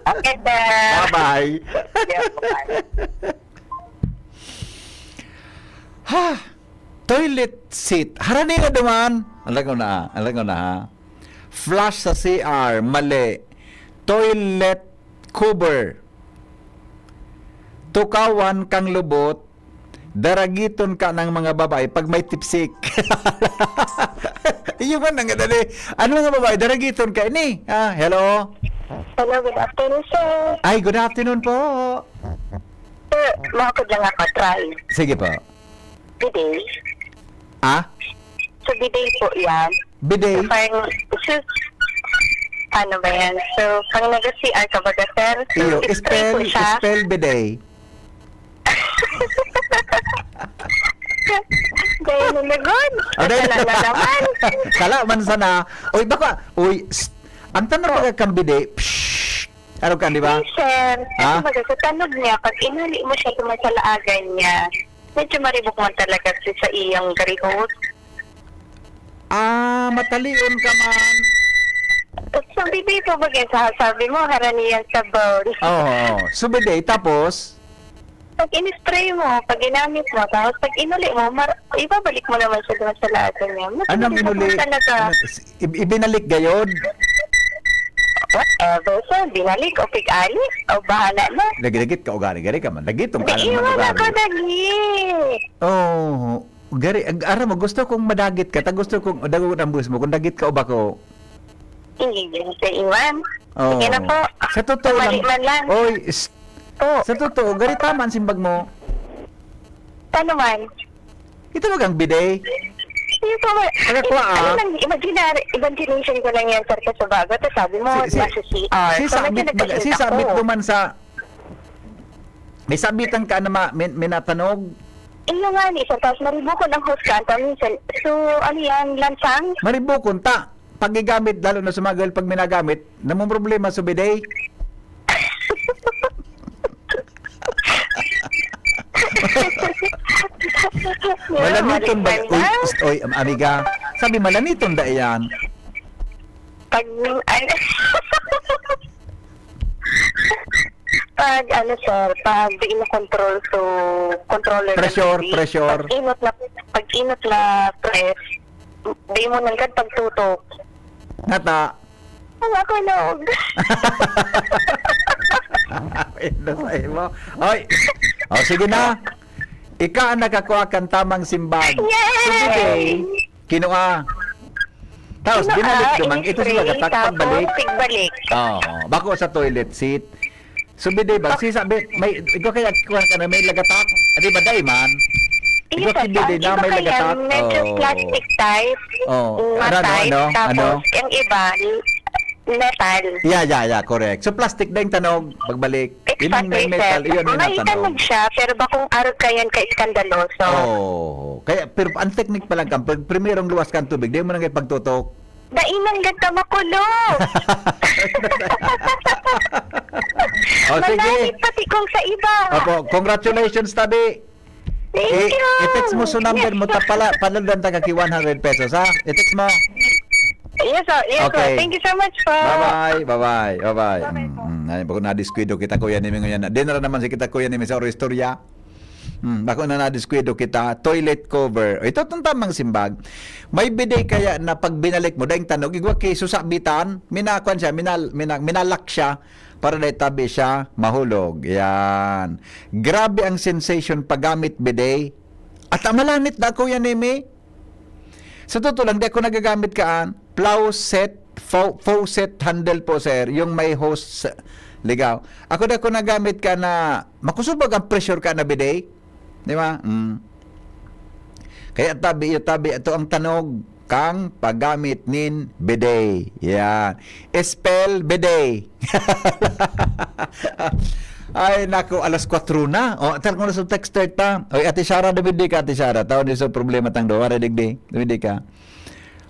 Okay, sir. Bye-bye. Yeah, bye-bye. Ha? Toilet seat. Harani na duman. Alam ko na, alam ko na, ha? Flush sa C R, mali. Toilet cover. Tukawan kang lubot, daragiton ka ng mga babae pag may tipsik. Iyo man ang dali. Ano, mga babae, daragiton ka ini? Ah, hello? Hello, good afternoon, sir. Ay, good afternoon po. Sir, makapag lang ako, try. Sige po. Bidet. Ah? So, bidet po yan. Bidet? So, parang, sus, ano ba yan? So, pag nag-C R ka baga, sir? So, Iyo, spray spell, po siya. Spell bidet. Dahil nalagon. Ah, dahil- Wala na naman. Sala man sana. Uy, baka, uy, s- ang tanong pag kang bidet, psh, ano ka, di ba? Yes, sir. Ha? Kasi baga, sa tanog niya, pag inuli mo siya, sumasalaagan niya, medyo maribok man talaga siya sa iyang garihos. Ah, matalion ka man. Sa bidet po, baga, sa sabi mo, haraniyan sa bowl. Oo. So, bidet, tapos? Pag in-spray mo, pag ginamit mo, tapos pag inuli mo, mar- ibabalik mo naman siya doon sa lasa niya. Mas Anong hindi inuli? Talaga. Ano, i- ibinalik gayod? Whatever, sir. Binalik o pig-ali o bahala na. Lagi-lagi ka, ugari-gari ka man. Lagi itong Di kanan iwan ugari. Ako lagi. Oo. Gari, ag- aram mo, gusto kong madagit ka. Ta gusto kong, dagot ang bus mo. Kung dagit ka o bako. Hindi din sa iwan. Oo. Sige na po. Sa totoo Mali lang. man lang. Oy, s- Po. Sa totoo, gari tama ang simbag mo. Paano man? Ito bagang bidet. Hindi po, ma- Kaya kuha, ano ah. lang, imaginary, imagination ko lang yan, sir, kasi bago. Tapos sabi mo, Si- si- nasa C R. Si So, Sabit, medyo baga- si nagkakita Sabit ko. duman sa may sabitan ka na ma, min, minatanog. Iyo nga ni, sir, tapos maribukon ang host ka, ang minsan. So, ano yan, lansang? Maribukon ta. Pagigamit, lalo na sa mga girl, pag minagamit, namumroblema sa bidet. Malaniton ba? Balik Uy, na. Psst, oy, am- amiga. Sabi, malaniton da yan. Pag, ano, pag, ano, sir, pag di mo control, so, controller ng Pressure, tubig. Pressure. Pag inot na, pag inot na press, di mo nanggad pagtutok. Nata. Ang ako, no. Ino sa imo. Oy. O, sige na. Ika ang nakakuha kan tamang simbag. Yay! Sige, kinua. Tapos, Kinua, binalik naman. Ito in-spray, sila gatak, tapos pagbalik. Pagbalik. Oo. Bako sa toilet seat. So, bidet ba? Si sabi, may, ikaw kaya kuha ka na may lagatak? Ah, di ba, dai man? Iyo, Ikaw, sir, si bidet ang na iba may kaya, lagatak? medyo Oo. Plastic type. Oo. Mm, Ano, ano, type. ano? Tapos, Ano? Yung iba, metal. Yeah, yeah, yeah, correct. So, plastic na yung tanog, pagbalik. It's Yun yung may plastic, metal, sir. yun yung May natanong. Tanog siya, pero bakong arog ka yan ka-eskandaloso. Oh, kaya pero ang technique pa lang kan pag primerong luwas kan tubig, di mo na kayo pagtutok. Dainang ganda makulo. Oh, sige. Malamit pati kung sa iba. Opo, congratulations, tabi. Thank I- you. I-text mo sa number Yes, mo, po. tapala, paludan ta ka ki one hundred pesos, ha? I-text mo. Yes, sir. Yes, sir. Okay. Thank you so much po. Bye-bye, bye-bye, bye-bye. Bye-bye Mm, po. mm. Ay, bako nadiskuido kita, Kuya Nemi, ngayon. Di na naman si kita, Kuya Nemi, sa istorya. Hmm, bako na nadiskuido kita. Toilet cover. Ito itong tamang simbag. May bidet kaya na pag binalik mo, daing tanog, igwa ki susabitan, minakwan siya, minal, mina, minalak siya, para dahil tabi siya, mahulog. Yan. Grabe ang sensation paggamit bidet. At amalanit na, Kuya Nemi. Sa totoo lang, di ako nagagamit kaan. Plow set, fau- faucet handle po, sir. Yung may hose, ligaw. Ako di ako nagamit ka na, makusubag ang pressure ka na bidet. Di ba? Mm. Kaya tabi, iyo tabi, ito ang tanog kang paggamit nin bidet. Yan. Spell bidet. Ay, naku, alas kwatro na. O, tal ko na sa texter ta. Oy, Ate Shara, dumidi ka, Ate Shara. Tao ni sa problema tang duwa, digdi. Dumidi ka.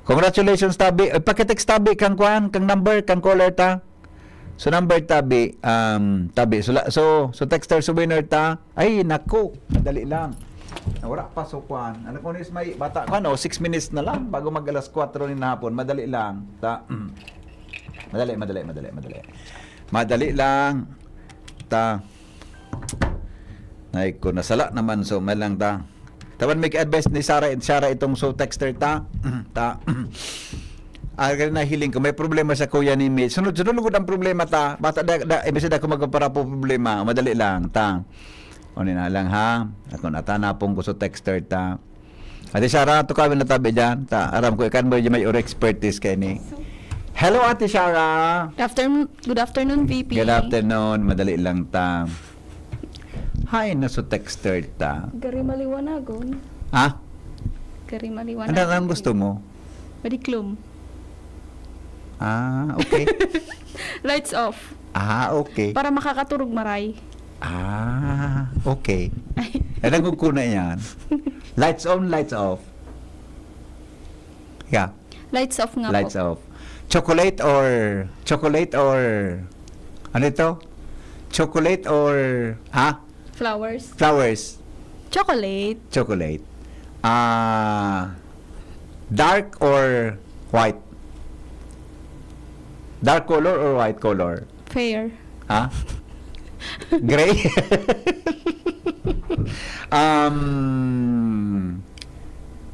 Congratulations, tabi. Oy, pakitext tabi kang kwan, kang number, kang caller ta. So, number tabi, um, tabi. So, la- so, so texter souvenir ta. Ay, naku, madali lang. Nawara pa, so kwan. Ano ko, is may bata, kwan, oh, six minutes na lang bago mag alas kwatro ni hapon. Madali lang. Ta, madali, madali, madali, madali. Madali lang. Ta. Ay, ko nasala naman, so, may lang ta. Tawan may advice ni Sarah, Sarah itong so texter ta. Ta. Ah, kaya nahiling ko, may problema sa kuya ni Mitch. Sunod-sunod lugod ang problema ta. Bata da, da, imbes na ako magpaparapo problema. Madali lang, ta. O, ni na lang, ha? Ako na, ta, napong ko sa texter, ta. Ate Sarah, tukawin na tabi dyan. Ta, aram ko, ikan mo yung may uri expertise kayo ni. Hello, Ate Sarah. Good afternoon, good afternoon, V P. Good afternoon. Madali lang, ta. Hi, na sa texter, ta. Gari maliwanagon. Ha? Gari maliwanagon. Ano ang gusto mo? Madiklom. Ah, okay. Lights off. Ah, okay. Para makakaturog maray. Ah, okay. Alam ko na yan. Lights on, lights off. Yeah, Lights off nga lights po. Off. Chocolate or, chocolate or, ano ito? Chocolate or, ha? Flowers. Flowers. Chocolate. Chocolate. Ah, dark or white? Dark color or white color? Fair. Ha? Gray? um,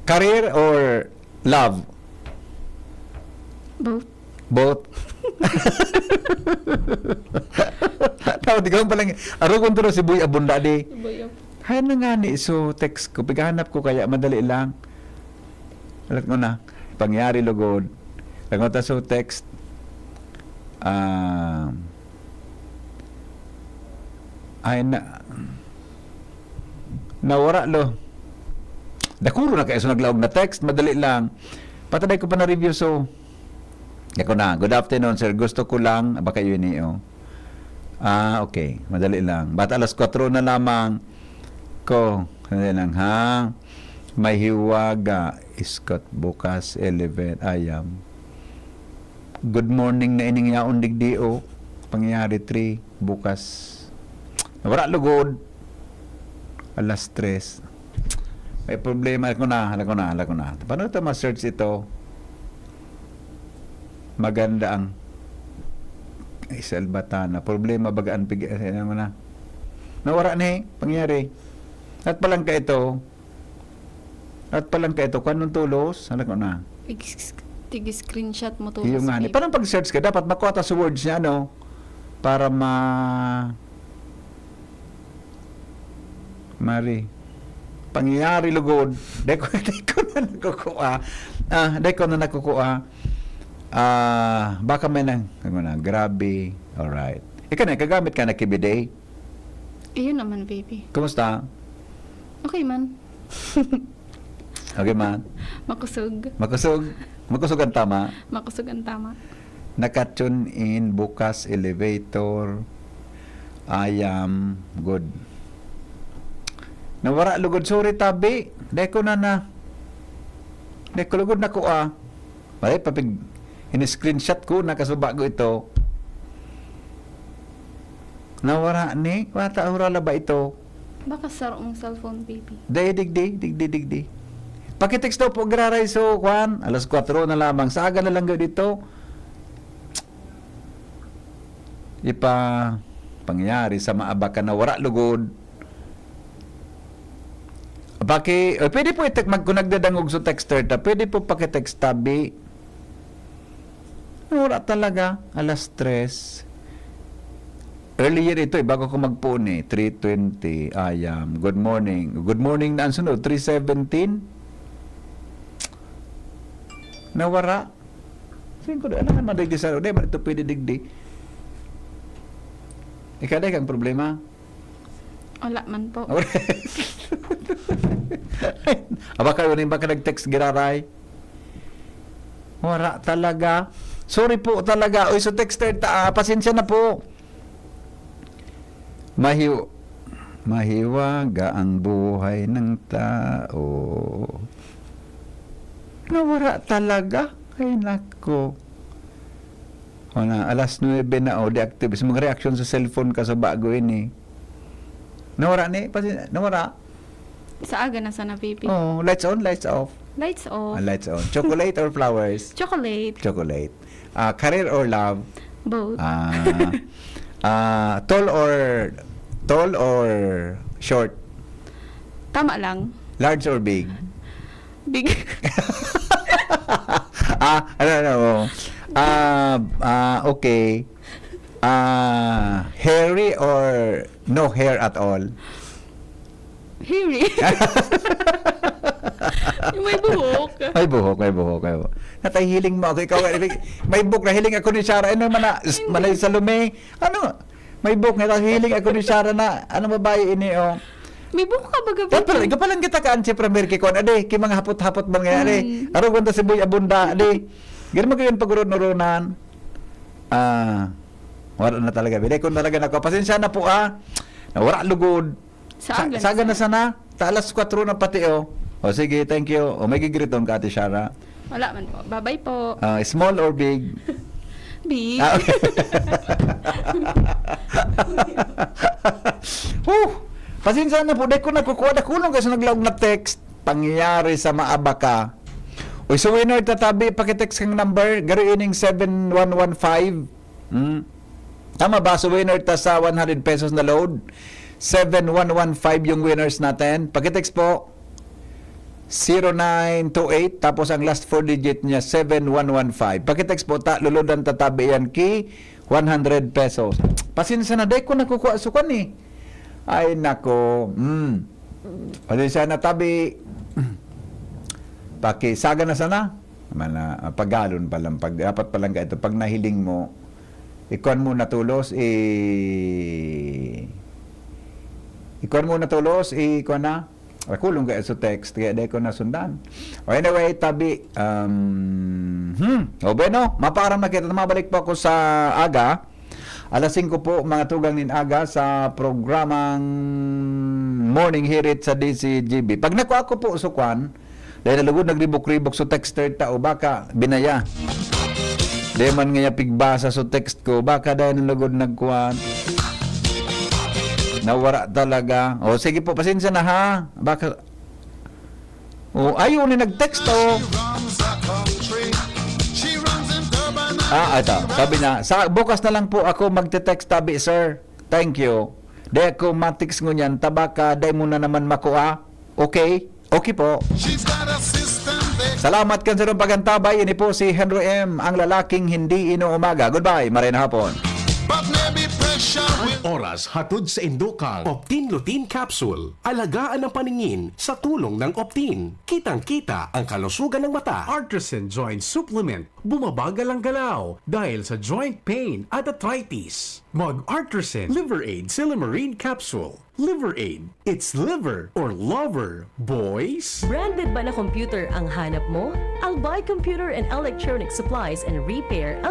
career or love? Both. Both. Tawag, di ka palang, arugon to si Boy Abunda di. Boy, Hay na nga ni, so text ko, pighanap ko kaya madali lang. Alat ko na, pangyari lugod. Langot na so text. Ah, ay na, nawara lo. Dakuro na kayo so naglaog na text, madali lang. Pataday ko pa na review so. Ako na, good afternoon sir, gusto ko lang, baka yun eh, oh. Ah, okay, madali lang. But alas kwatro na lamang ko, madali lang ha. May hiwaga, Scott, bukas, eleven, ayam. Good morning na ining yaon digdi, oh. Pangyayari three, bukas. Nawara lugod. Alas tres. May problema. Ako na, ako na, ako na. Paano ito ma-search ito? Maganda ang Isel Batana. Problema baga ang pig-, ano mo na? Nawara ni, pangyayari. At palang ka ito, at palang ka ito, kung anong tulos, ano ko na? Tig- Tig-screenshot mo to. Iyo nga ni. Parang pag-search ka, dapat makuha ta sa words niya, ano? Para ma... Mari. Pangyayari lugod. Dai ko, dai ko na nakukuha. Ah, dai ko na nakukuha. Ah, baka may nang, ano na, grabe. Alright. Ikaw na, kagamit ka na Kibiday? Iyon naman, baby. Kumusta? Okay man. Okay man. Makusog. Makusog. Makusog ang tama. Makusog ang tama. Naka-tune in, bukas, elevator. I am good. Nawara lugod. Sorry, tabi. Dai ko na na. Dai ko lugod na ko, ah. Malay, papig, in-screenshot ko, nakasuba ko ito. Nawara ni, wata, hurala ba ito? Baka saro mong cellphone, baby. Dai, digdi, digdi, digdi. Pakitext daw po, Graray, so, kwan, alas kwatro na lamang. Sa aga na lang dito. Ipa, pangyari sa maaba ka na wara lugod. Paki, eh, pwede po i-text, mag, kung nagdadangog sa texter ta, pwede po pakitext tabi. Wala talaga, alas tres. Earlier ito, eh, bago ko magpuon eh, three twenty, ayam. Good morning. Good morning na ang sunod, three seventeen. Nawara. Sabi ko, "Ano naman digdi sa, di ba ito pwede digdi?" Ikaw, dai kang problema? Wala man po. Aba kayo na yung baka nag-text, Giraray? Wala talaga. Sorry po talaga. Uy, so texter ta, ah, pasensya na po. Mahiw-, mahiwaga ang buhay ng tao. Nawara talaga. Ay, nako. O na, alas nuebe na, o, di active. Sa mga reaction sa cellphone ka sa bago ini. Nawara ni? Pasi-, nawara? Sa aga na sana, baby. Oh, lights on, lights off. Lights off. Ah, lights on. Chocolate or flowers? Chocolate. Chocolate. Ah, career or love? Both. Ah, ah, tall or, tall or short? Tama lang. Large or big? Big. Ah, ano, ano, oh. Ah, ah, okay. Ah, hairy or no hair at all? Hairy. Yung may buhok. May buhok, may buhok, may buhok. Natay hiling mo ako, ikaw, may, may buhok na hiling ako ni Sarah. Ano man na, Hindi. Manay Salome? Ano? May buhok na hiling ako ni Sarah na, ano babae ini, oh? May buhok ka ba, Dapat pala, ikaw palang kita ka, Anche Pramer, kay Kwan, ade, kay mga hapot-hapot man ngayon, ade. Mm. Araw ganda si Boy Abunda, ade. Ganun mo kayo pag-urun-urunan. Ah, wala na talaga. Bilay ko talaga na ko. Pasensya na po, ah. Na wala lugod. Sa aga na Saga na sana. sana. Ta alas kwatro na pati, oh. O sige, thank you. O may gigriton ka, Ate Shara. Wala man po. Babay po. Ah, small or big? Big. Ah, okay. Huh! Pasensya na po, dahil ko nagkukuha na kulong kasi naglaog na text. Pangyayari sa maaba ka. Uy, so winner tatabi, pakitext kang number, garo ining seven one one five. Hmm? Tama ba? So winner ta sa one hundred pesos na load. Seven one one five yung winners natin. Pakitext po. Zero nine two eight, tapos ang last four digit niya, seven one one five. Pakitext po, ta, luludan tatabi yan ki one hundred pesos. Pasensya na, dahil ko nakukuha sukan eh. Ay, nako. Mm. Pasensya na, tabi. Pakisaga na sana. Mana, ah, pagalon pa lang. Pag, dapat pa lang ka ito. Pag nahiling mo, ikuan mo na tulos, i-, ikuan mo na tulos, ikuan na. Kulong kaya sa text, kaya di ko nasundan. O anyway, tabi, um, hmm. O bueno, mapaaram na kita. Mabalik po ako sa aga. Alas singko po, mga tugang nin aga sa programang Morning Hirit sa D C G B. Pag nakuha ko po, sukwan, dahil nalugod nagribok-ribok sa texter ta, o baka binaya. Di man nga pigbasa sa text ko, baka dahil nalugod nagkuhan. Nawara talaga. O sige po, pasensya na ha. Baka, o, ayaw ni nag-text, oh. Ah, ito. Sabi na, sa, bukas na lang po ako magte-text tabi, sir. Thank you. Di ako matix ngunyan, tabaka, di mo na naman makua. Okay? Okay po. Salamat kan sarong pagantabay. Ini po si Henry M, ang lalaking hindi inuumaga. Goodbye. Maray na hapon. Ang oras hatod sa indokang Optin Lutein Capsule. Alagaan ang paningin sa tulong ng Optin. Kitang-kita ang kalusugan ng mata. Artisan Joint Supplement. Bumabagal ang galaw dahil sa joint pain at arthritis. Mag Artisan Liver Aid Silymarin Capsule. Liver Aid. It's liver or lover, boys. Branded ba na computer ang hanap mo? Albay Computer and Electronic Supplies and Repair ang